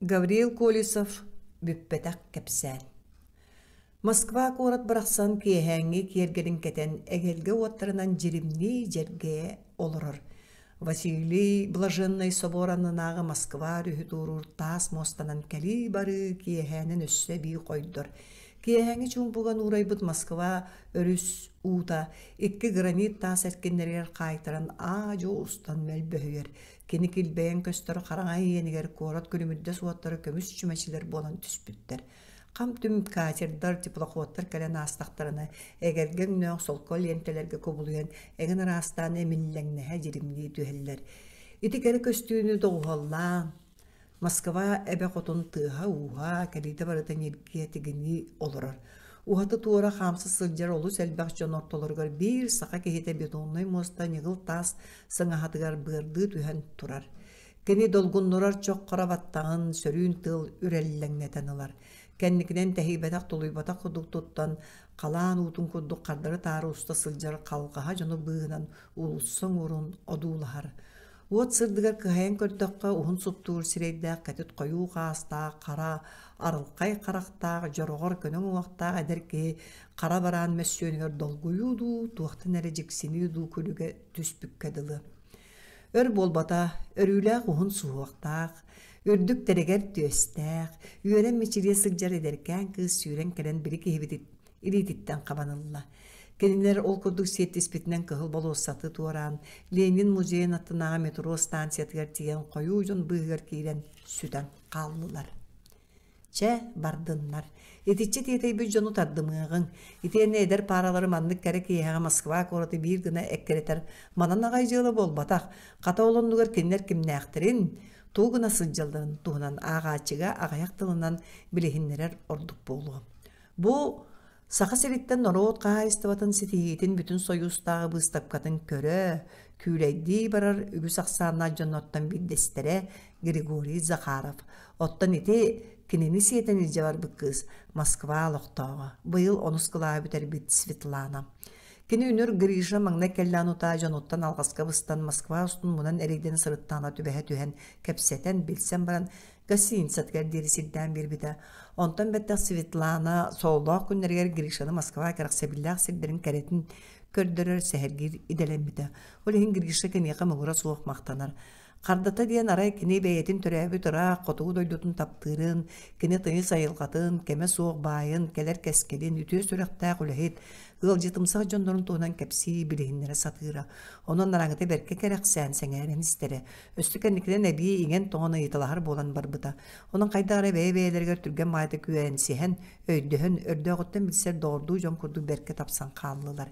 Гаврил Колесов «Бүппэтэх кэпсээн» Москва куорат барахсан киэһээҥҥи киэргэлин кэтэн эгэлгэ уоттарынан дьиримнии дьэргэйэ олорор. Василий Блаженнай собор аннынааҕы Москва өрүһү туоруур таас муостанан кэлии-барыы киэһээнэн өссө эбии хойдор. Киэһээҥҥи чуумпуга нуурайбыт Москва өрүс уута икки гранит таас эркиннэригэр хаайтаран аа-дьуо устан мөлбөһүйэр. Кини килбэйэн көстөр хараҥа иэнигэр куорат күлүмүрдэс уоттара көмүс чүмэчилэр буолан түспүттэр. Хам-түм катердар, теплоходтар кэлэн аастахтарына, эгэлгэ өҥнөөх солко лиэнтэлэргэ кубулуйан, эҥин араастаан эмиллэҥнэһэ дьиримнии түһэллэр. Ити кэрэ көстүүнү доҕуһуоллаан, Москва эбэ хотун тыаһа-ууһа, кэлиитэ барыта ньиргийэ тигинии олорор. Уһаты-туора хаамса сылдьар олус элбэх дьон ортолоругар биир саха киһитэ бетоннай муоста ньыгыл таас сыҥаһатыгар быардыы түһэн турар. Кини долгуннурар чох хара баттаҕын сөрүүн тыал үрэллэҥнэтэн ылар. Кэнникинэн тэһийбэтэх-тулуйбатах курдук туттан, халаан уутун курдук хардары-таары уста сылдьар халҕаһа дьону быыһынан уулусса оҥорун одуулаһар. Уот сырдыгар кыһайан көрдөххө, уһун суптуур сирэйдээх кэтит хойуу хаастаах, хара, арылхай харахтаах, дьороҕор көнө уҥуохтаах эдэр киһи хара бараан мөссүөнүгэр долгуйуу дуу, туохтан эрэ дьиксинии дуу күлүгэ түспүккэ дылы. Өр буолбата, өрүүлээх уһун суһуохтаах, үрдүк тэрэгэр түөстээх, үөрэн мичилийэ сылдьар эдэркээн кыыс сүүрэн кэлэн били киһибитин илиититтэн хабан ылла. Кинилэр ол курдук сиэттиспитинэн Кыһыл болуоссаты туораан, Ленин музейын аттынааҕы метро станциятыгар тиийэн хойуу дьон быыһыгар киирэн сүтэн хааллылар. Чэ, бардыннар. Итиччэ тиэтэйбит дьону тардымыаҕыҥ. Итиэннэ эдэр пааралары маннык кэрэ киэһэҕэ Москва куораты биир гына эккирэтэр манан аҕай дьыала буолбатах. Хата ол оннугар кинилэр кимнээхтэрин, тугу гына сылдьалларын туһунан ааҕааччыга аҕыйах тылынан билиһиннэрэр ордук буолуо. Бу Саха сириттэн норуот хаһаайыстыбатын ситиһиитин бүтүн Сойуустааҕы быыстапкатын көрө, күүлэйдии барар үгүс ахсааннаах дьоннортон биирдэстэрэ Григорий Захаров. Оттон ити кинини сиэтэн илдьэ барбыт кыыс Москва олохтооҕо, быйыл онус кылааһы бүтэрбит Светлана. Кини үнүр Гриша маҥнай кэллээн утаа дьонуттан алҕаска быстан Москва устун мунан эрэйдэнэ сырыттаҕына түбэһэ түһэн, кэпсэтэн, билсэн баран гостиницатыгар диэри сирдээн биэрбитэ. Онтон бэттэх Светлана сололоох күннэригэр Гришаны Москва кэрэхсэбиллээх сирдэрин кэрэтин көрдөрөр, сэһэргиир идэлэммитэ. Ол иһин Гриша киниэхэ муҥура суох махтанар. Хардата диэн арай кини бэйэтин төрөөбүт ыраах хотугу дойдутун таптыырын, кини тыйыс айылҕатын, кэмэ суох баайын, кэлэр кэскилин, үтүө сүрэхтээх үлэһит, ыалдьытымсах дьоннорун туһунан кэпсии, билиһиннэрэ сатыыра. Онон араҥата бэркэ кэрэхсээн, сэҥээрэн истэрэ. Өссө кэнникинэн эбии иҥэн-тоҥон ыйыталаһар буолан барбыта. Онон хайдах эрэ бэйэ-бэйэлэригэр түргэн баҕайытык үөрэнсиһэн, өйдөһөн, өрдөөҕүттэн билсэр доҕордуу дьон курдук бэркэ тапсан хааллылар.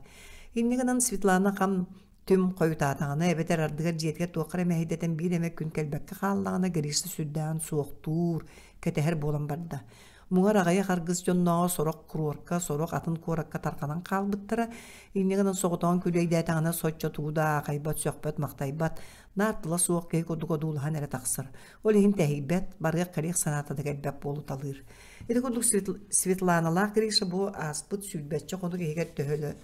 Инньэ гынан Светлана хам түм хойутаатаҕына эбэтэр ардыгар дьиэтигэр туохха эрэ мэһэйдэтэн биир эмэ күн кэлбэккэ хааллаҕына Гриша сүрдээҕин суохтуур, кэтэһэр буолан барда. Муҥар аҕыйах аргыс дьоннооҕо сорох куруорка, сорох атын куоракка тарҕанан хаалбыттара. Инньэ гынан соҕотоҕун күлүөйдээтэҕинэ соччо тугу да аахайбат, сөхпөт-махтайбат, наар тыла суох киһи курдук одуулаһан эрэ тахсар. Ол иһин тэһийбэт, барыах-кэлиэх санаата да кэлбэт буолуталыыр. Ити курдук Светланалаах Гриша бу ааспыт сүүрбэччэ хонук иһигэр төһөлө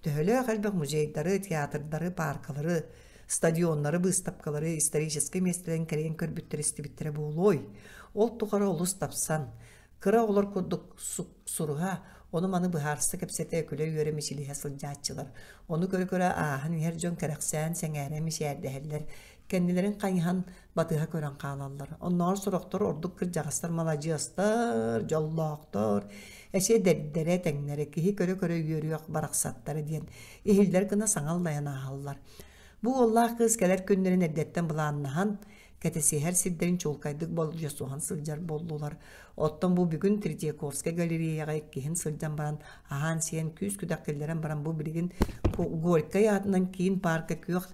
Төһөлөөх элбэх музейдары, театрдары, пааркалары, стадионнары, быыстапкалары, историческай миэстэлэрин кэрийэн көрбүттэр-истибиттэрэ буолуой? Ол тухары олус тапсан, кыра оҕолор курдук суруһа, ону-маны быһаарса кэпсэтэ, күлэ-үөрэ мичилиһэ сылдьааччылар. Ону көрө-көрө ааһан иһэр дьон кэрэхсээн, сэҥээрэн мичээрдэһэллэр, кэннилэрин хайыһан батыһа көрөн хаалаллар. Оннооҕор сорохтор ордук кырдьаҕастар маладьыастар, дьоллоохтор, эчи эдэрдэрэ, тэҥнэрэ киһи көрө-көрө үөрүөх барахсаттара диэн иһиллэр гына саҥа аллайан ааһаллар. Бу уоллаах кыыс кэлэр күннэрин эрдэттэн былааннаһан, кэтэсиһэр сирдэрин чуолкайдык болдьосуһан сылдьар буоллулар. Оттон бу бүгүн Третьяковскай галереяҕа иккиһин сылдьан баран, аһаан-сиэн күүс-күдэх киллэрэн баран бу билигин Горькай аатынан киин паарка күөх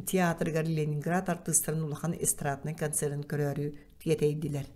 театрыгар Ленинград артыыстарын улахан эстраднай концерын көрөөрү тиэтэйдилэр.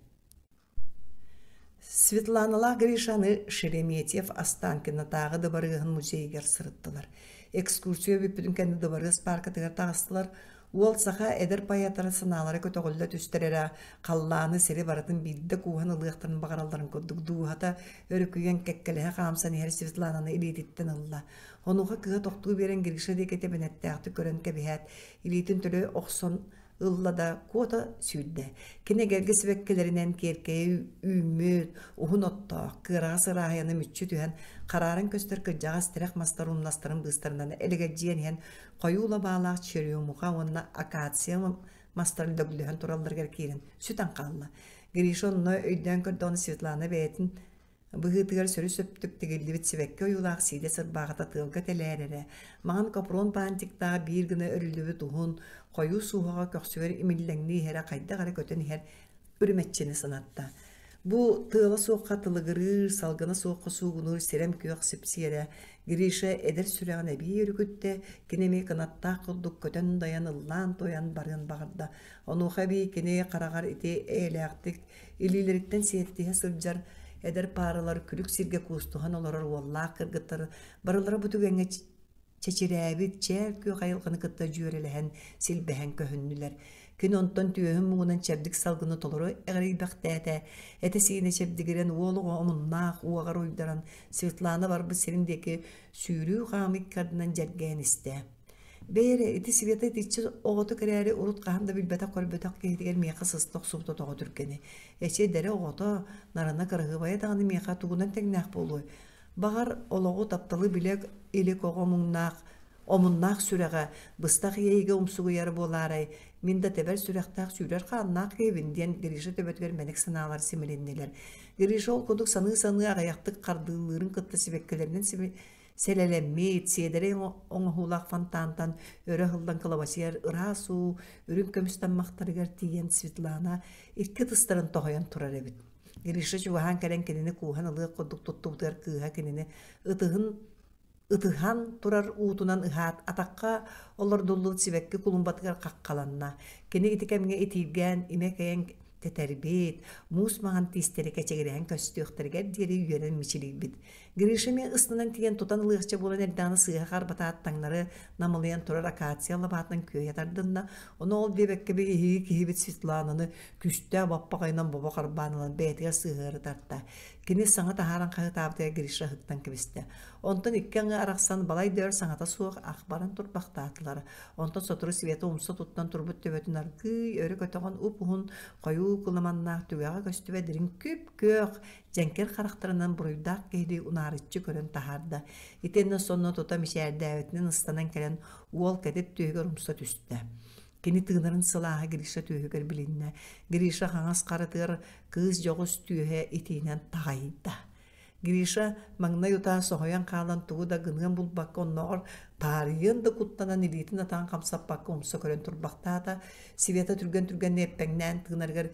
Светланалаах Гришаны Шереметьев Останкинотааҕы дыбарыаһын музейыгар сырыттылар. Экскурсия бүппүтүн кэннэ дыбарыас пааркатыгар таҕыстылар. Уол саха эдэр поэттара санаалара көтөҕүллэ түстэр эрэ, халлааны сири барытын биирдэ кууһан ылыахтарын баҕаралларын курдук дууһата өрүкүйэн кэккэлэһэ хаамсан иһэр Светлананы илиититтэн ылла. Онуоха кыыһа тохтуу биэрэн Гриша диэки тэбэнэттээхтик көрөн кэбиһээт, илиитин төлө охсон ылла да куота сүүрдэ. Кини эгэлгэ сибэккилэринэн киэркэйэ үүммүт, уһун оттоох, кыараҕас ырааһыйаны мүччү түһэн, харааран көстөр кырдьаҕас тирэх мастар умнастарын быыстарынан элэгэлдьийэн иһэн, хойуу лабаалаах черемуха уонна акация мастар лөглөһөн туралларыгар киирэн сүтэн хаалла. Гриша онно өйдөөн көрдөҕүнэ Светлана бэйэтин Быһыытыгар сөрү-сөптүк тигиллибит сибэкки ойуулаах сиидэ сырбааҕыта тыалга тэлээрэрэ, маҥан капрон баантиктаах биир гына өрүллүбүт уһун, хойуу сууһаҕа көхсүгэр имиллэҥнии иһэрэ хайдах эрэ көтөн иһэр үрүмэччини санатта. Бу тыала суохха тылыгырыыр, салгына суохха суугунуур сирэм күөх сипсиэрэ Гриша эдэр сүрэҕин эбии өрүкүттэ, кини эмиэ кынаттаах курдук көтөн-дайан ыллаан-туойан барыан баҕарда. Онуоха эбии кини хараҕар ити эйэлээхтик Илиилэриттэн сиэттиһэ сылдьар эдэр пааралар күлүк сиргэ куустуһан олорор уоллаах кыргыттар барылара бу түгэҥҥэ чэчирээбит чээл күөх айылҕаны кытта дьүөрэлэһэн, силбэһэн көһүннүлэр. Кини онтон түөһүн муҥунан чэбдик салгыны толору эҕирийбэхтээтэ, этэ-сиинэ чэбдигирэн уол оҕо омуннаах уоҕар уйдаран Светлана барбыт сирин диэки сүүрүү-хаамыы икки ардынан дьэргээн истэ. Бэйэ эрэ, ити Света итиччэ оҕотук эрээри урут хаһан да билбэтэх-көрбөтөх киһитигэр миэхэ сыста охсубута тоҕо түргэний? Эчи эдэрэ оҕото, нарына кыраһыабайа даҕаны миэхэ тугунан тэҥнээх буолуой? Баҕар, олоҕу, тапталы билэ илик оҕо муҥнаах, омуннаах сүрэҕэ быстах иэйиигэ умсугуйара буолаарай, мин да тэбэр сүрэхтээх сүүрэр хааннаах киһибин диэн Гриша төбөтүгэр мэник санаалар симилиннилэр. Гриша ол курдук саныы-саныы аҕыйахтык хардыылыырын кытта сибэккилэринэн Сэлэлэммит, сиэдэрэй оҥоһуулаах фонтантан өрө ыһыллан кылабачыйар ыраас уу үрүҥ көмүс таммахтарыгар тиийэн Светлана икки ытыстарын тоһуйан турар эбит. Гриша чугаһаан кэлэн кинини кууһан ылыах курдук туттубутугар кыыһа кинини ытыһын ытыһан турар уутунан ыһаат атахха олордуллубут сибэкки кулумбатыгар хаххаланна. Кини ити кэмҥэ итииргээн имэ кэйэн тэтэрбит, муус маҥан тиистэри кэчигирэһэн көстүөхтэригэр диэри үөрэн мичилийбит. Гриша эмиэ ыстанан тиийэн тутан ылыахча буолан эрдэҕинэ сыыһа харбатаат таҥнары намылыйан турар акация лабаатынан күөйэ тардынна. Ону ол диэбэккэ биһиги киһибит Светлананы күстээх баппаҕайынан бобо харбаан ылан бэйэтигэр сыһыары тарта. Кини саҥа таһааран хаһыытаабытыгар Гриша ыһыктан кэбистэ. Онтон икки аҥы арахсан балай да өр саҥата суох ах баран турбахтаатылар. Онтон сотору Света умса туттан турбут төбөтүн аргыый өрө көтөҕөн уп-уһун хойуу кыламаннаах түгэҕэ көстүбэт дириҥ күп-күөх дьэҥкир харахтарынан буруйдаах киһилии унаарыччы көрөн таһаарда. Итиэннэ сонно тута мичээрдээбитинэн ыстанан кэлэн уол кэтит түөһүгэр умса түстэ. Кини тыынарын сылааһа Гриша түөһүгэр билиннэ. Гриша хаҥас харатыгар кыыс дьоҕус түөһэ итиинэн таҕайда. Гриша маҥнай утаа соһуйан хаалан тугу да гыныан булбакка оннооҕор таарыйыан да куттанан илиитин атаҕын хамсаппакка умса көрөн турбахтаата. Света түргэн-түргэнник эппэҥнээн тыынарыгар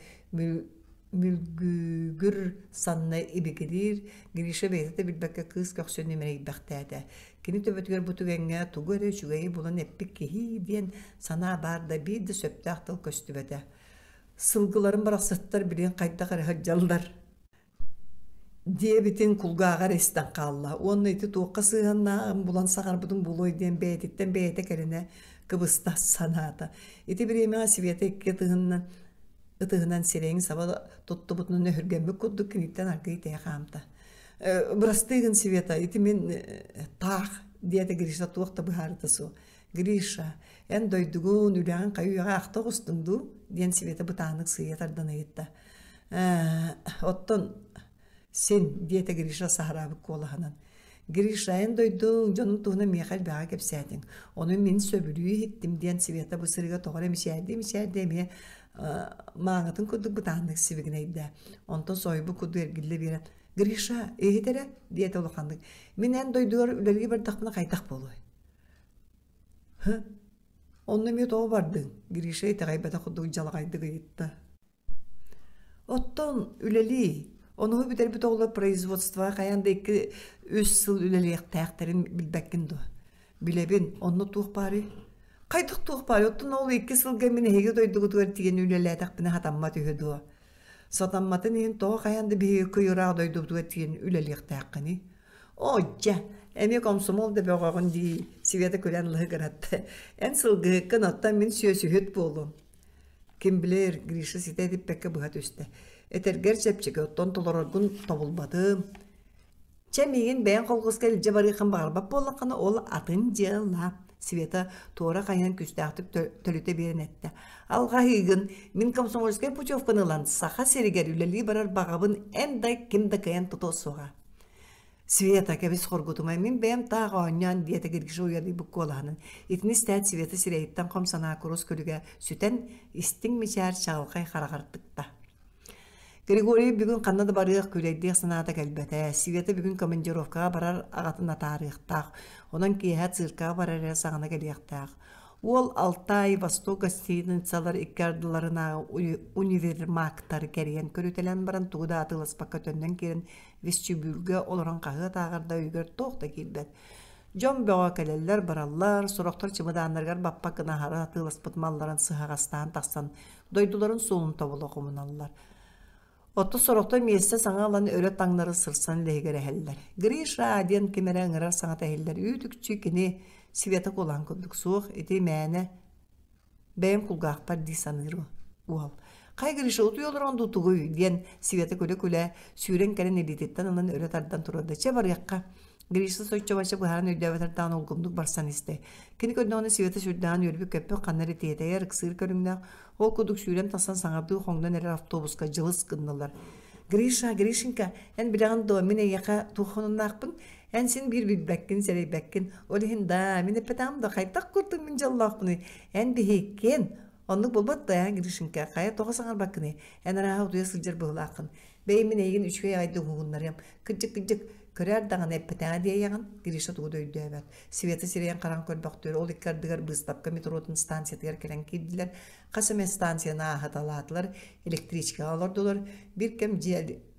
мүлгүгүр санна ибигириир, Гриша бэйэтэ да билбэккэ кыыс көхсүн имэрийбэхтээтэ. Кини төбөтүгэр бу түгэҥҥэ тугу эрэ үчүгэйи булан эппит киһи диэн санаа баар да биир да сөптөөх тыл көстүбэтэ. Сылгыларын барахсаттар билигин хайдах эрэ сылдьаллар диэбитин кулгааҕар истэн хаалла уонна ити туохха сыһыаннааҕын булан саҥарбытым буолуой диэн бэйэтиттэн бэйэтэ кэлинэ кыбыста санаата. Ити бириэмэҕэ Света икки ытыһынан ытыһынан сирэйин саба туттубутунан өһүргэммит курдук киниттэн аргыый тэйэ хаамта. «Бырастыы гын, Света, ити мин таах» диэтэ Гриша туох да быһаарыыта суох. «Гриша, эн дойдугун, үлэҕин хайы-үйэҕэ ахта оҕустуҥ дуу?» диэн Света бытааннык сыыйа тардан ыйытта. «Ээ, оттон Син, диэтэ Гриша саһараабыт куолаһынан. Гриша, эн дойдуҥ, дьонуҥ туһунан миэхэ элбэҕи кэпсээтиҥ. Ону мин сөбүлүү иһиттим, диэн Света бу сырыыга тоҕо эрэ мичээрдии-мичээрдии эмиэ мааҥытын курдук бытааннык сибигинэйдэ. Онтон соһуйбут курдук эргиллэ биэрэн, «Гриша, иһит эрэ», диэтэ улаханнык. «Мин эн дойдугар үлэлии бардахпына хайдах буолуой?» «Һы, онно эмиэ тоҕо бардыҥ?» Гриша итэҕэйбэтэх курдук дьалаҕайдык ыйытта. Оттон үлэлии, онуһу бүтэрбит оҕолор производствоҕа хайаан да икки үс сыл үлэлиэхтээхтэрин билбэккин дуо? Билэбин, онно туох баарый? Хайдах туох баарый? Оттон ол икки сылга мин эһиги дойдугутугар тиийэн үлэлээтэхпинэ сатаммат үһү дуо? Сатамматын иһин тоҕо хайаан да биһиги кый ыраах дойдубутугар тиийэн үлэлиэхтээххиний? Оо, дьэ, эмиэ комсомол да бөҕөҕүн дии, Света күлэн лыһыгыратта. Эн сылгыһыккын, оттон мин сүөсүһүт буолуом. Ким билэр, Гриша ситэ этиппэккэ быһа түстэ. Этэргэр чэпчэки, оттон толороргун тобулбатым. Чэ, миигин бэйэҥ холкуоска илдьэ барыаххын баҕарбат буоллаххына, ол атын дьыала. Света туора хайыһан күүстээхтик төлүтэ биэрэн эттэ. Алҕаһыыгын, мин комсомольскай путевканы ылан Саха сиригэр үлэлии барар баҕабын эн да ким да кыайан тутуо суоҕа. Света, кэбис хоргутумай, мин бэйэм таах оонньоон, диэтэ Гриша уйадыйбыт куолаһынан. Итини истээт Света сирэйиттэн хом санаа курус күлүгэ сүтэн, истиҥ мичээр чаҕылхай хараҕар тыкта. Григорий бүгүн ханна да барыах, күлэйдиэх санаата кэлбэтэ. Света бүгүн командировкаҕа барар аҕатын атаарыахтаах. Онон киэһэ циркаҕа барар эрэ саҕана кэлиэхтээх. Уол Алтай, Восток гостиницалар икки ардыларынааҕы универмагтары кэрийэн көрүтэлээн баран тугу да атыыласпакка төннөн киирэн вестибюльгэ олорон хаһыат ааҕар да өйүгэр туох да киирбэт. Дьон бөҕө кэлэллэр-бараллар, сорохтор чымыдааннарыгар баппат гына аһары атыыласпыт малларын сыһаҕастаан тахсан дойдуларын суолун тобула хомуналлар. Оттон сорохтор миэстэ саҥа ылан өрө таҥнары сырсан лиһигирэһэллэр. «Гриша!» диэн ким эрэ ыҥырар саҥата иһиллэр. Үүт-үкчү кини Света куолаан курдук суох, ити мээнэ бэйэм кулгаахпар дии саныыр уол. «Хайа Гриша, утуйа олорон дуу тугуй?» диэн Света күлэ-күлэ сүүрэн кэлэн илиититтэн ылан өрө тардан турарда. «Чэ, барыахха». Гриша соччо-бачча быһааран өйдөөбөтөр даҕаны улгумнук барсан истэ. Кини көрдөҕүнэ Света сүрдээҕин үөрбүт-көппүт ханна эрэ тиэтэйэр, ыксыыр көрүҥнээх, ол курдук сүүрэн тахсан саҥардыы хоҥнон эрэр автобуска дьылыс гыннылар. «Гриша, Гришенька, эн билэҕин дуо, мин эйиэхэ туох хонуннаахпын? Эн син биир билбэккин, сэрэйбэккин. Ол иһин да, мин эппэтэҕим да, хайдах курдук мин дьоллоохпунуй? Эн биһиккин. Оннук буолбат да, эн, Гришенька, хайа тоҕо саҥарбаккыный? Эн арааһа утуйа сылдьар быһыылааххын. Бэйи мин эйигин үчүгэй аҕайдык уһугуннарыам. Кырдьык-кырдьык, көрөөр даҕаны эппэтэҕэ диэйэҕин, Гриша тугу да өйдөөбөт. Света сирэйин хараҕын көрбөхтүөр, ол икки ардыгар быыстапка метротун станциятыгар кэлэн киирдилэр. Хас эмэ станцияны ааһыталаатылар, электричкаҕа олордулар. Биир кэм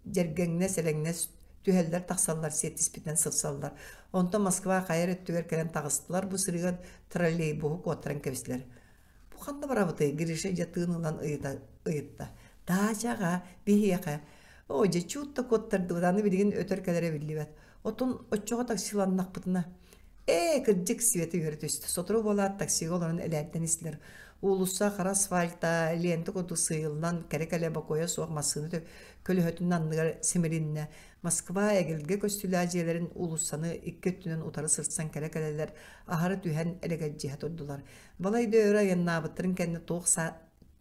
дьэргэҥнэс-элэҥнэс түһэллэр-тахсаллар, сиэттиспитинэн сырсаллар. Онтон Москва хайа эрэ өттүгэр кэлэн таҕыстылар, бу сырыыга троллейбуһу куоттаран кэбистилэр. Бу ханна барабытый? Гриша дьэ тыын ылан ыйытта. Даачаҕа, биһиэхэ. Оо, дьэ, чуут да куоттардыбыт, аны билигин өтөр кэлэрэ биллибэт. Отун оччоҕо таксиланнахпытына. Ээ, кырдьык, Света үөрэ түстэ. Сотору буолаат таксига олорон элээрдэн истилэр. Уулусса хара асфальта, лента курдук сыыйыллан, кэрэ-кэлэ бокуойа суох массыына көлөһөтүн анныгар симилиннэ. Москва эгэлгэ көстүүлээх дьиэлэрин уулуссаны икки өттүнэн утары сырсан кэлэ-кэлэлэр аһара түһэн элэгэлдьиһэ турдулар. Балай да өр айаннаабыттарын кэннэ туох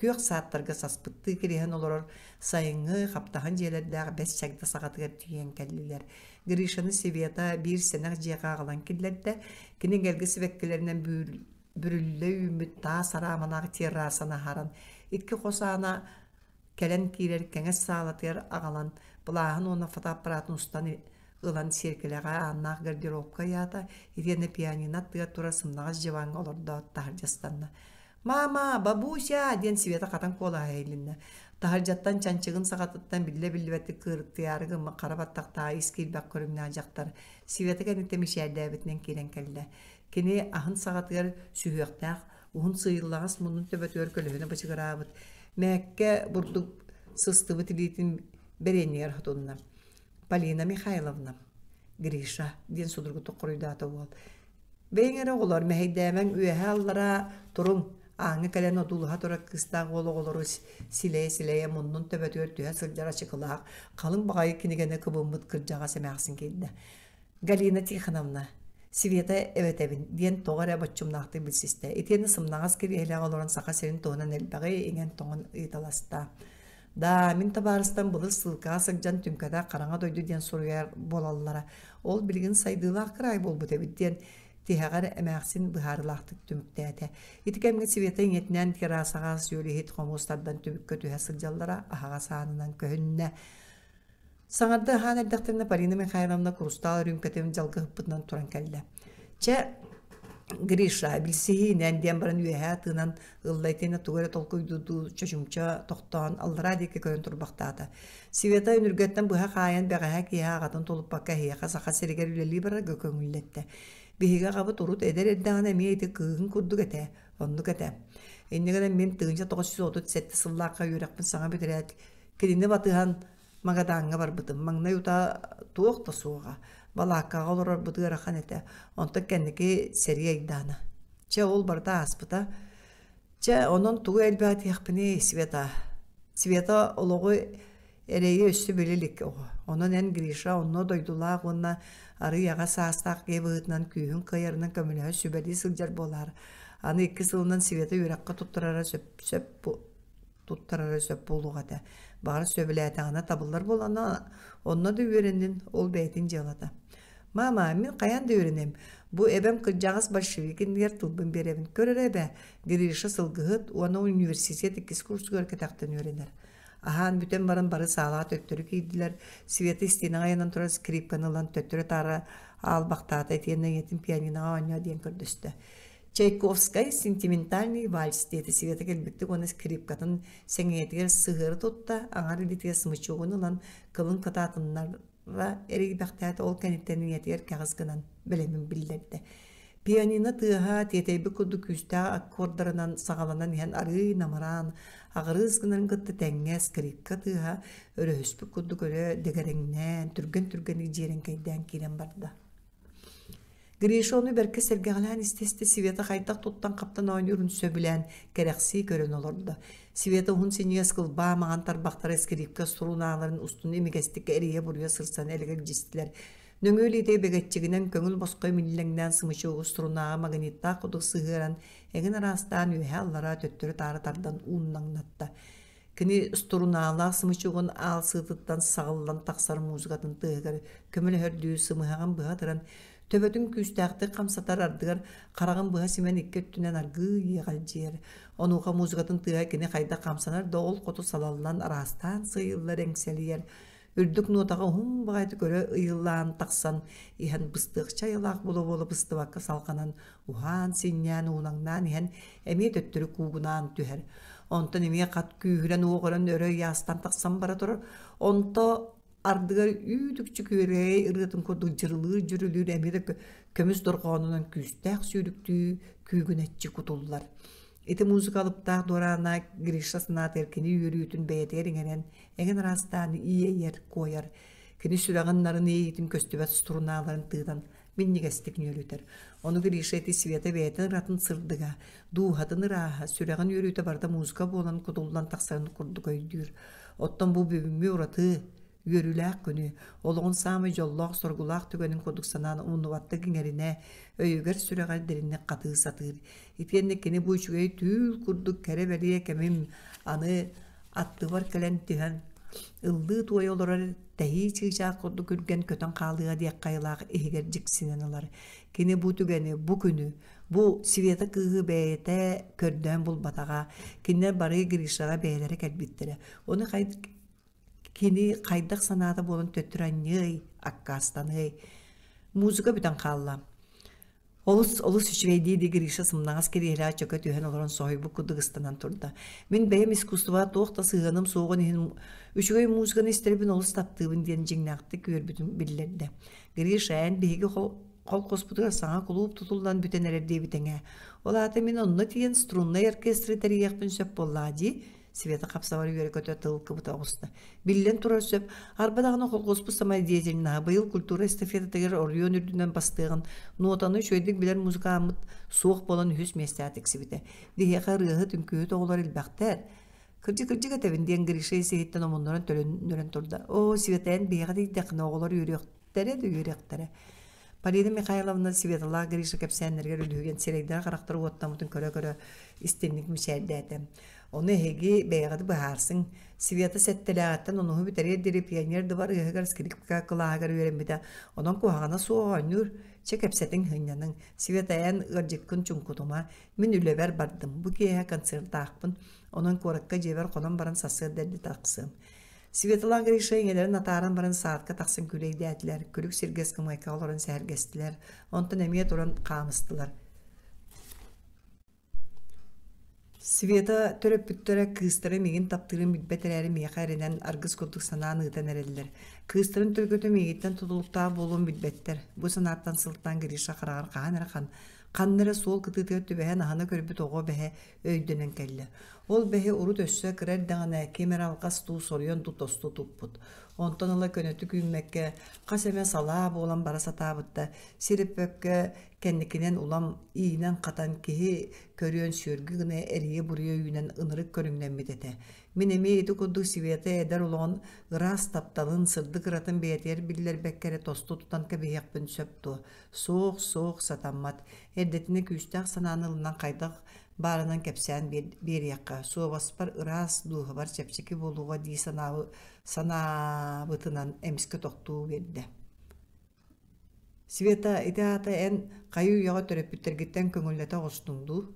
күөх сааттарга саспыттыы кириһэн олорор сайыҥҥы хаптаһын дьиэлэрдээх бэс чагда саҕатыгар тиийэн кэллилэр. Гришаны Света биир сэнэх дьиэҕэ аҕалан киллэрдэ. Кини эгэлгэ сибэккилэринэн бүрүллэ үүммүт таас араамалаах террасаны аһаран, икки хос аана кэлэн киирэр кэҥэс саалатыгар аҕалан, былааһын уонна фотоаппаратын устан ылан сиэркилэҕэ ааннаах гардеробка ыйаата, итиэннэ пианино аттыгар турар сымнаҕас дьыбааҥҥа олордоот таһырдьа ыстанна. «Мама, бабуся!» диэн Света хатан куолаһа иһилиннэ. Таһырдьаттан чанчыгын саҕатыттан биллэ-биллибэттик кыырыктыйаары гыммыт хара баттахтаах ис киирбэх көрүҥнээх дьахтар Света кэнниттэн мичээрдээбитинэн киирэн кэллэ. Кини аһын саҕатыгар сүһүөхтээх, уһун сыыйыллаҕас муннун төбөтүгэр көлөһүнэ бычыгыраабыт, мээккэ бурдук сыстыбыт илиитин бэриэнньигэр хотунна. «Полина Михайловна, Гриша» диэн судургутук хоруйдаата уол. «Бэйэҥ эрэ оҕолор мэһэйдээмэҥ үөһэ-аллараа туруҥ, ааҥҥа кэлэн одуулаһа турар кыыстаах уол оҕолору силэйэ-силэйэ муннун төбөтүгэр түһэ сылдьар ачыкылаах, халыҥ баҕайы кинигэни кыбыммыт кырдьаҕас эмээхсин киирдэ. Галина Тихоновна, Света эбэтэбин диэн тоҕо эрэ боччумнаахтык билсистэ. Итиэннэ сымнаҕас кириэһилэҕэ олорон Саха сирин туһунан элбэҕи иҥэн-тоҥон ыйыталаста. Да, мин табаарыстан былыр ссылкаҕа сылдьан түҥкэтэх хараҥа дойду диэн суруйар буолаллара. Ол билигин сайдыылаах кыраай буолбут эбит диэн тиһэҕэр эмээхсин быһаарыылаахтык түмүктээтэ. Ити кэмҥэ Света ийэтинээн террасаҕа сүөлүһүт хомус тардан түбүккэ түһэ сылдьаллара аһаҕас аанынан көһүннэ. Саҥарды аһаан эрдэхтэринэ Полина Михайловна курустаал үрүүмкэтин дьалгыһыппытынан туран кэллэ. Чэ, Гриша, билсиһиинэн диэн баран үөһээ тыынан ылла итиэннэ тугу эрэ толкуйдуурдуу чочумча тохтоон аллараа диэки көрөн турбахтаата. Света үнүргэттэн быһа хаайан бэҕэһээ киэһэ аҕатын тулуппакка эһиэхэ Саха сиригэр үлэлии барарга көҥүллэттэ. Биһиги аҕабыт урут эдэр эрдэҕинэ эмиэ ити кыыһын курдук этэ, оннук этэ. Инньэ гынан мин 1937 сыллаахха үөрэхпин саҥа бүтэрээт Кинини батыһан Магадаҥҥа барбытым. Маҥнай утаа туох да суоҕа. Балааккаҕа олорорбут ыарахан этэ. Онтон кэнники сэрии айдаана. Чэ, ол барыта ааспыта. Чэ, онон тугу элбээтиэхпиний, Света? Света олоҕу Эрэйи өссө билэ илик оҕо. Онон эн Гриша онно дойдулаах уонна арыый аҕа саастаах киһи быһыытынан күүһүн кыайарынан көмөлөһө сүбэлии сылдьар буолаар. Аны икки сылынан Света үөрэххэ туттарара сөп, сөп туттарара сөп буолуох этэ. Баҕар сөбүлээтэҕинэ табыллар буолана, онно да үөрэннин, ол бэйэтин дьыалата. Мама, мин хайаан да үөрэнэм. Бу эбэм кырдьаҕас большевик иннигэр тылбын биэрэбин. Көр эрэ эбээ, Гриша сылгыһыт уонна университет иккис курсугар кэтэхтэн үөрэнэр. Аһаан бүтэн баран бары саалаҕа төттөрү киирдилэр. Света истиэнэҕэ ыйанан турар скрипканы ылан төттөрү-таары аалбахтаата итиэннэ ийэтин пианиноҕа оонньоо диэн көрдөстө. Чайковскай сентиментальный вальс диэтэ Света кэлбиттик уонна скрипкатын сэҥийэтигэр сыһыары тутта, аҥар илиитигэр смычогун ылан кылын кытаатыннара эрийбэхтээтэ, ол кэнниттэн ийэтигэр кэҕис гынан бэлэмин биллэрдэ. Пианино тыаһа тиэтэйбит курдук күүстээх аккордарынан саҕаланан иһэн арыый намыраан, аҕырыыс гынарын кытта тэҥҥэ скрипка тыаһа өрөһүспүт курдук өрө дэгэрэҥнээн, түргэн-түргэнник дьиэрэҥкэйдээн киирэн барда. Гриша ону бэркэ сэргэҕэлээн истэ-истэ Света хайдах туттан-хаптан оонньуурун сөбүлээн, кэрэхсии көрөн олордо. Света уһун синньигэс кылбаа маҥан тарбахтара скрипка струналарын устун имигэстик эрийэ-буруйа сырсан элэгэлдьистилэр. Нөҥүө илиитэ бэгэччигинэн көҥүл босхо имиллэҥнээн сымычыгы струнаҕа магниттаах курдук сыһыаран, эҥин араастаан үөһэ-аллараа төттөрү-таары тардан ууннаҥнатта. Кини струналаах сымычыгын аал сыытыттан саҕыллан тахсар музыкатын тыаһыгар көмөлөһөрдүү сымыһаҕын быһа ытыран, төбөтүн күүстээхтик хамсатар ардыгар хараҕын быһа симэн икки өттүнэн аргыый иэҕэлдьийэр. Онуоха музыкатын тыаһа кини хайдах хамсанар да ол хоту салаллан араастаан сыыйыллар эҥсэлийэр. Үрдүк нуотаҕа уһун баҕайытык өрө ыйыллаан тахсан иһэн быстыахча айылаах буола-буола быстыбакка салҕанан уһаан, синньээн, уунаҥнаан иһэн эмиэ төттөрү куугунаан түһэр. Онтон эмиэ хат күүһүрэн уоҕуран өрө ыйаастан тахсан бара турар. Онто ардыгар үүт-үкчү күөрэгэй ырыатын курдук дьырылыыр-дьүрүлүүр эмиэ да көмүс дорҕоонунан күүстээх сүүрүктүү күүгүнэччи кутуллар. Ити музыка алыптаах дуораана Гриша санаатыгар кини үөрүүтүн бэйэтигэр иҥэрэн, эҥин араастаан иэйэр, куойар. Кини сүрэҕин нарын иэйиитин көстүбэт струналарын тыынан минньигэстик нүөлүтэр. Ону Гриша ити Света бэйэтин ыратын сырдыга, дууһатын ырааһа, сүрэҕин үөрүүтэ барыта музыка буолан кутуллан тахсарын курдук өйдүүр. Оттон бу бүгүҥҥү ураты үөрүүлээх күнү, олоҕун саамай дьоллоох-соргулаах түгэнин курдук санаан умнубаттык иҥэринэ, өйүгэр-сүрэҕэр дириҥник хатыы сатыыр. Итиэннэ кини бу үчүгэй түүл курдук кэрэ-бэлиэ кэмим аны аттыбар кэлэн түһэн ыллыы-туойа олорор тэһии чыычаах курдук үргэн көтөн хаалыа диэх хайалаах иһигэр дьиксинэн ылар. Кини бу түгэни, бу күнү, бу Света кыыһы бэйэтэ көрдөөн булбатаҕа. Кинилэр бары Гришаҕа бэйэлэрэ кэлбиттэрэ. Ону кини хайдах санаата буолан төттөрү анньыай, аккаастаныай. Музыка бүтэн хаалла. Олус, олус үчүгэй дии-дии Гриша сымнаҕас кириэһилэҕэ чөкө түһэн олорон соһуйбут курдук ыстанан турда. Мин бэйэм искусствоҕа туох да сыһыаным суоҕун иһин үчүгэй музыканы истэрбин олус таптыыбын диэн дьиҥнээхтик үөрбүтүн биллэрдэ. Гриша, эн биһиги холкуоспутугар саҥа кулууп тутуллан бүтэн эрэр диэбитиҥ ээ. Ол аата мин онно тиийэн струннай оркестры тэрийиэхпин сөп буоллаҕа дии Света хапсабар үөрэ-көтө тыл кыбыта оҕуста. Биллэн турар сөп, арба даҕаны холкуоспут самодеятельноһа быйыл культура эстафетатыгар оройуон үрдүнэн бастыаҕын, нуотаны үчүгэйдик билэр музыкааммыт суох буолан үһүс миэстэҕэ тиксибитэ. Биһиэхэ ырыаһыт, үҥкүүһүт оҕолор элбэхтэр. Кырдьык-кырдьык этэбин диэн Гриша ис-иһиттэн омуннуран төлөннөрөн турда. Оо, Света, эн биһиэхэ тиийдэххинэ оҕолор үөрүөхтэрэ да үөрүөхтэрэ. Полина Михайловна Светалаах Гриша кэпсээннэригэр үлүһүйэн сирэйдэрэ-харахтара уоттаммытын көрө-көрө истиҥник мичээрдээтэ. Ону эһиги бэйэҕит быһаарсыҥ. Света сэттэлээҕиттэн онуһу бүтэриэр диэри пионер дыбарыаһыгар скрипка кылааһыгар үөрэммитэ. Онон куһаҕана суох оонньуур. Чэ кэпсэтиҥ, сынньаныҥ. Света эн ыалдьыккын чуҥкутума. Мин үлэбэр бардым. Бу киэһэ концертаахпын. Онон куоракка дьиэбэр хонон баран сарсыарда эрдэ тахсыам. Светлана Гриша ийэлэрин атааран баран саадка тахсан күлэйдээтилэр, күлүк сиргэ ыскамыайкаҕа олорон сэһэргэстилэр, онтон эмиэ туран хаамыстылар. Света төрөппүттэрэ кыыстара миигин таптыырын билбэт эрээри миэхэ эрэнэн аргыс курдук санаан ыытан эрэллэр. Кыыстарын төлкөтө миигиттэн тутулуктаах буолуон билбэттэр. Бу санааттан сылтаан Гриша хараҕар хаһан эрэ ханна эрэ суол кытыытыгар түбэһэн аһына көрбүт оҕо бэһэ өйдөнөн кэллэ. Ол бэһи урут өссө кыра эрдэҕинэ ким эрэ алҕас дуу соруйан дуу тосту туппут. Онтон ыла көнөтүк үүммэккэ хас эмэ салаа буолан бара сатаабыт да, сир өппөккө кэнникинэн улам иинэн-хатан киһи көрүөн сүөргү гына эрийэ-буруйа үүнэн ынырык көрүҥнэммит этэ. Мин эмиэ ити курдук Света эдэр олоҕун ыраас тапталын, сырдык ыратын бэйэтигэр биллэрбэккэ эрэ тосту тутан кэбиһиэхпин сөп дуо? Суох, суох, сатаммат. Эрдэтинэ күүстээх санааны ылынан хайдах баарынан кэпсээн биэриэххэ, суобаспар ыраас, дууһабар чэпчэки буолуоҕа дии санаабытынан эмискэ тохтуу биэрдэ. Света, ити аата эн хайыы-үйэҕэ төрөппүттэргиттэн көҥүллэтэ оҕустуҥ дуу?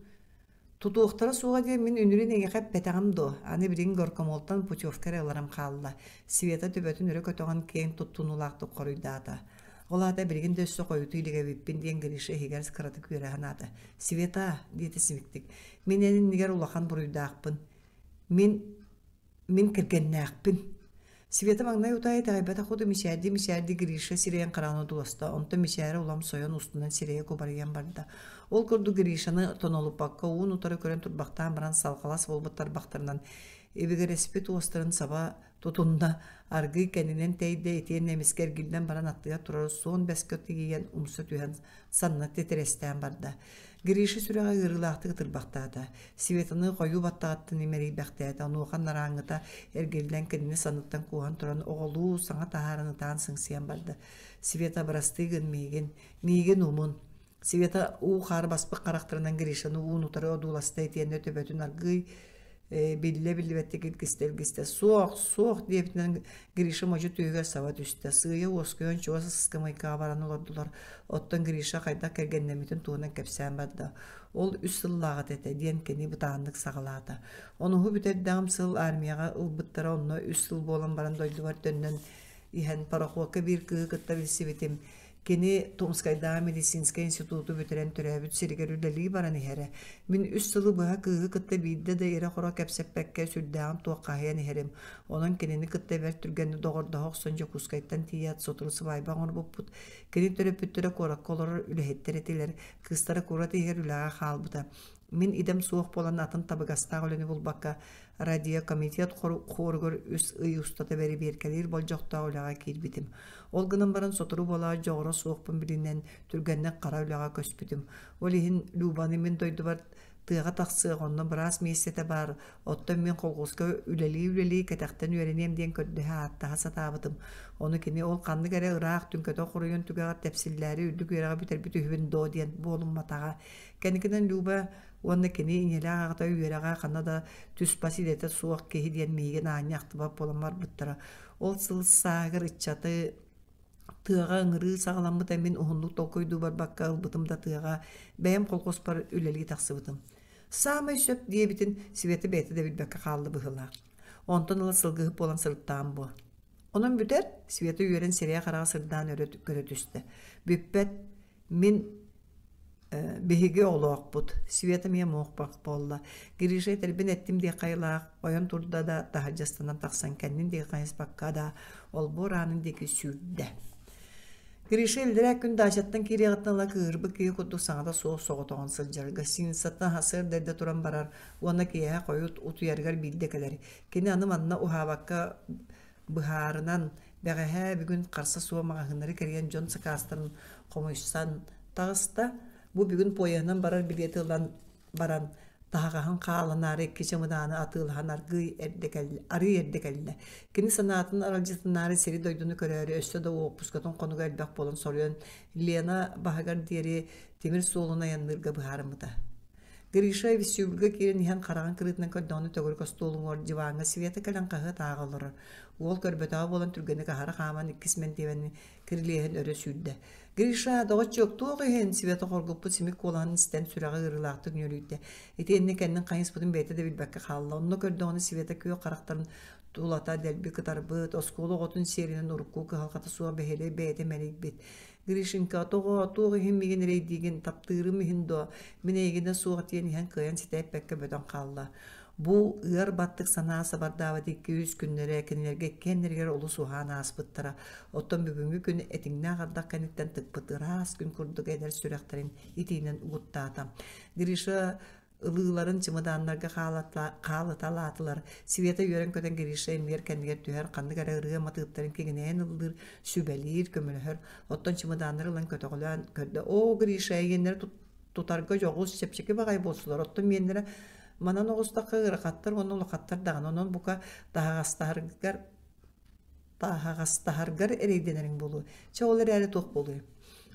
Тутуохтара суоҕа диэн мин үнүрүүн эйиэхэ эппэтэҕим дуо? Аны билигин горкомолтан путевка эрэ ыларым хаалла, Света төбөтүн өрө көтөҕөн киэҥ туттунуулаахтык хоруйдаата. Ол аата билигин да өссө хойутуу илик эбиппин диэн Гриша иһигэр кыратык үөрэ санаата. Света, диэтэ симиктик, мин эн иннигэр улахан буруйдаахпын. Мин Мин кэргэннээхпин. Света маҥнай утаа итэҕэйбэтэх курдук мичээрдии-мичээрдии Гриша сирэйин хараҕын одууласта, онтон мичээрэ улам сойон устунан сирэйэ кубарыйан барда. Ол курдук Гришаны тонолуппакка уун-утары көрөн турбахтаан баран салҕалас буолбут тарбахтарынан ибигирэспит уостарын саба тутунна, аргыый кэннинэн тэйдэ итиэннэ эмискэ эргиллэн баран аттыгар турар суон бэскэ тиийэн умса түһэн санна титирэстээн барда. Гриша сүрэҕэ ыарыылаахтык ытырбахтаата. Светаны хойуу баттаҕыттан имэрийбэхтээтэ, онуоха нарааҥҥыта эргиллэн кинини санныттан кууһан туран оҕолуу саҥа таһааран ытаан сыҥсыйан барда. Света, бырастыы гын миигин, миигин умун. Света уу-хаар баспыт харахтарынан Гришаны уун-утары одууласта итиэннэ төбөтүн аргыый биллэ-биллибэттик илгистэ-илгистэ «Суох, суох» диэбитинэн Гриша модьу түөһүгэр саба түстэ. Сыыйа уоскуйан чугас ыскамыайкаҕа баран олордулар. Оттон Гриша хайдах кэргэннэммитин туһунан кэпсээн барда. Ол үс сыллааҕыта этэ диэн кини бытааннык саҕалаата. Онуһу бүтэрдэҕим сыл армияҕа ылбыттара онно үс сыл буолан баран дойдубар төннөн иһэн пароходка биир кыыһы кытта билсибитим. Кини Томскайдааҕы медицинскэй институту бүтэрэн төрөөбүт сиригэр үлэлии баран иһэрэ. Мин үс сылы быһа кыыһы кытта биирдэ да ирэ-хоро кэпсэппэккэ сүрдээҕин туоххаһыйан иһэрим. Онон кинини кытта бэрт түргэнник доҕордоһо охсон Дьокуускайтан тиийээт сотору сыбаайба оҥорбуппут. Кини төрөппүттэрэ куоракка олорор үлэһиттэр этилэр. Кыыстара куорат иһигэр үлэҕэ хаалбыта. Мин идэм суох буолан атын табыгастаах үлэни булбакка радиокомитет хоругар үс ый устата бэрэбиэркэлиир болдьохтоох үлэҕэ киирбитим. Ол гынан баран сотору буолаат дьоҕура суохпун билинэн түргэнник хара үлэҕэ көспүтүм. Ол иһин Любаны мин дойдубар тыаҕа тахсыах, онно быраас миэстэтэ баар, оттон мин колхуоска үлэлии-үлэлии кэтэхтэн үөрэниэм диэн көрдөһө ааттаһа сатаабытым. Ону кини ол ханнык эрэ ыраах түҥкэтэх оройуон түгэҕэр тэпсиллээри үрдүк үөрэҕи бүтэрбит үһүбүн доо диэн буолумматаҕа. Кэнникинэн Люба уонна кини ийэлээх аҕата үөрэҕэ ханна да түс-бас идэтэ суох киһи диэн миигин аанньа ахтыбат буолан барбыттара. Ол сыл сааһыгар ыччаты тыаҕа ыҥырыы саҕаламмыта мин уһуннук толкуйдуу барбакка ылбытым да тыаҕа бэйэм колхуоспар үлэлии тахсыбытым. Саамай сөп диэбитин Света бэйэтэ да билбэккэ хаалла быһыылаах. Онтон ыла сылгыһыт буолан сырыттаҕым буо. Онон бүтэр, Света үөрэн сирэйэ-хараҕа сырдаан өрө көрө түстэ. Бүппэт, мин биһиги оҕолоохпут, Света эмиэ муохпах буолла. Гриша этэрбин эттим диэх хайылаах, ойон турда да таһырдьастанан тахсан кэннин диэки хайыспакка да олбуор аанын диэки сүүрдэ. Гриша иллэрээ күн даачаттан киириэҕиттэн ыла кыыһырбыт киһи курдук саҥата суох соҕотоҕун сылдьар. Гостиницаттан сарсыарда эрдэ туран барар уонна киэһэ хойут утуйарыгар биирдэ кэлэр. Кини аны манна уһаабакка быһаарынан, бэҕэһээ бүгүн харса суох маҕаһыыннары кэрийэн дьон сакаастарын хомуйсан таҕыста. Бу бүгүн поеһынан барар билиэти ылан баран, таһаҕаһын хааланаары икки чымыдааны атыылаһан аргыый эрдэ кэллэ, арыый эрдэ кэллэ. Кини санаатын аралдьытынаары сири-дойдуну көрөөрү өссө да уоппускатын хонуга элбэх буолан соруйан Лена баһыгар диэри тимир суолун айанныырга быһаарыммыта. Гриша вестибюльга киирэн иһэн хараҕын кырыытынан көрдөҕүнэ төгүрүк остуол уҥуор диваҥҥа Света кэлэн хаһыат ааҕа олорор. Уол көрбөтөҕө буолан түргэнник аһара хааман иккис мэндиэмэни кирилиэһин өрө сүүрдэ. «Гриша, доҕоччуок, туох иһин?» Света хоргуппут симик куолаһын истэн сүрэҕэ ыарыылаахтык нүөлүйдэ. Итиэннэ кэннин хайыспытын бэйэтэ да билбэккэ хаалла. Онно көрдөҕүнэ Света күөх харахтарын тулата дэлби кытарбыт, оскуола оҕотун сиэринэн урукку кыһалҕата суох бэһиэлэй бэйэтэ мэлийбит. Гришенька, тоҕо, туох иһин миигин эрэйдиигин, таптыырым иһин дуо, мин эйигинэ суох диэн иһэн кыайан ситэ эппэккэ бөтөн хаалла. Бу ыар баттык санаа сабардаабыт икки-үс күннэрэ кинилэргэ иккиэннэригэр олус уһаан ааспыттара. Оттон бүгүҥҥү күн этиҥнээх ардах кэнниттэн тыкпыт ыраас күн курдук эдэр сүрэхтэрин итиинэн угуттаата. Гриша Ылыыларын чымыдааннарга хаалыталаатылар. Света үөрэн-көтөн Гриша иннигэр кэннигэр түһэр, ханнык эрэ ырыа матыыптарын киҥинэйэн ыллыыр, сүбэлиир, көмөлөһөр. Оттон чымыдааннары ылан көтөҕөлөөн көрдө. Оо, Гриша, эйиэннэрэ тутарга дьоҕус, чэпчэки баҕайы буолсулар. Оттон миэннэрэ манан оҕустахха ыарахаттар уонна улахаттар даҕаны. Онон бука таһаҕастаһаргар таһаҕастаһаргар эрэйдэнэриҥ буолуо. Чэ, ол эрээри туох буолуой?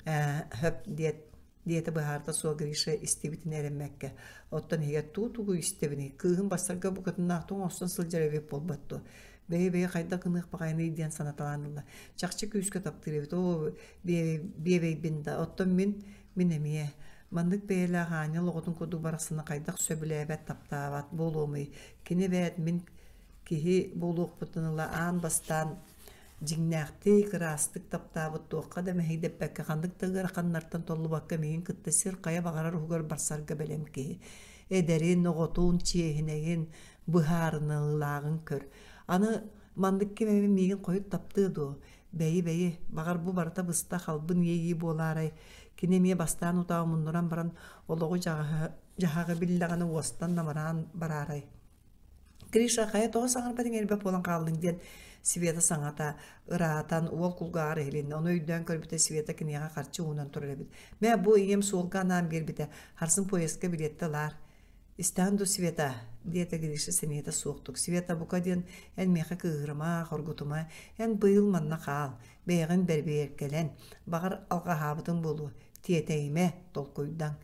Ээ, хөп диэт диэтэ быһаарта суох Гриша истибитин эрэммэккэ. Оттон иһигэр туу-тугу истэбиний? Кыыһым бассарга букатыннаахтык оҥостон сылдьар эбит буолбат дуо? Бэйэ-бэйэ хайдах гыныах баҕайыный диэн санаталаан ылла. Чахчы күүскэ таптыыр эбит. Оо, биэбэйбин да. Оттон мин, мин эмиэ. Маннык бэйэлээх аанньал оҕотун курдук барахсаны хайдах сөбүлээбэт, таптаабат буолуомуй? Кини эбээт мин киһи буолуохпуттан ыла аан бастаан дьиҥнээхтик, ыраастык таптаабыт туохха да мэһэйдэппэккэ, ханнык да ыараханнартан толлубакка миигин кытта сир хайа баҕарар уһугар барсарга бэлэм киһи. Эдэрин, оҕотун, чиэһинэйин, быһаарыныылааҕын көр. Аны маннык ким эмэ миигин хойут таптыа дуо? Бэйи-бэйи, баҕар бу барыта быстах албын иэйии буолаарай? Кини эмиэ бастаан утаа омуннуран баран олоҕу дьаһаҕы биллэҕинэ уостан намыраан бараарай? Гриша, хайа тоҕо саҥарбат иҥэрбэт буолан хааллыҥ диэн Света саҥата ыраатан уол кулгааҕар иһилиннэ. Ону өйдөөн көрбүтэ Света киниэхэ харчы уунан турар эбит. Мэ, бу ийэм суолга анаан биэрбитэ. Харсын поездка билиэттэ ылаар. Истэҕин дуу, Света? диэтэ Гриша сэниэтэ суохтук. Света, бука диэн эн миэхэ кыыһырыма, хоргутума. Эн быйыл манна хаал. Бэйэҕин бэрбиэркэлэн. Баҕар, алҕаһаабытыҥ буолуо. Тиэтэйимэ, толкуйдаҥ.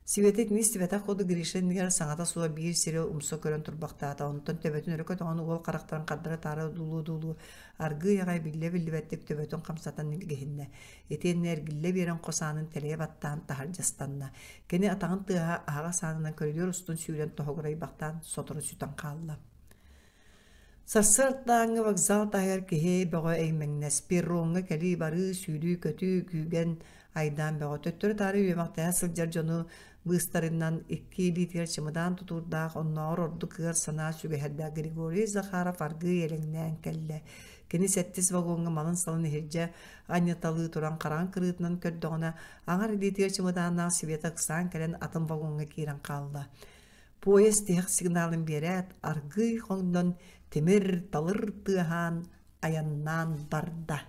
Света итини истибэтэх курдук Гриша иннигэр саҥата суох биир сири умса көрөн турбахтаата, онтон төбөтүн өрө көтөҕөн уол харахтарын хардары-таары одуулуу-одуулуу аргыый аҕай биллэ-биллибэттик төбөтүн хамсатан илгиһиннэ. Итиэннэ эргиллэ биэрэн хос аанын тэлэйэ баттаан таһырдьа ыстанна. Кини атаҕын тыаһа аһаҕас аанынан көрүдүөр устун сүүрэн тоһугурайбахтаан сотору сүтэн хаалла. Сарсыардааҥҥы вокзал таһыгар киһи бөҕө эймэҥнэс, перроҥҥа кэлии-барыы, сүүрүү-көтүү, күүгэн, айдаан бөҕө. Төттөрү-таары үөмэхтэһэ сылдьар дьону быыстарынан икки илиитигэр чымыдаан тутуурдаах, оннооҕор ордук ыар санаа сүгэһэрдээх Григорий Захаров аргыый элэҥнээн кэллэ. Кини сэттис вагоҥҥа малын-салын иһирдьэ анньыталыы туран хараҥа кырыытынан көрдөҕүнэ, аҥар илиитигэр чымыдааннаах Света ыксаан кэлэн атын вагоҥҥа киирэн хаалла. Поезд тиһэх сигналын биэрээт, аргыый хоҥнон тимир-талыр тыаһаан айаннаан барда.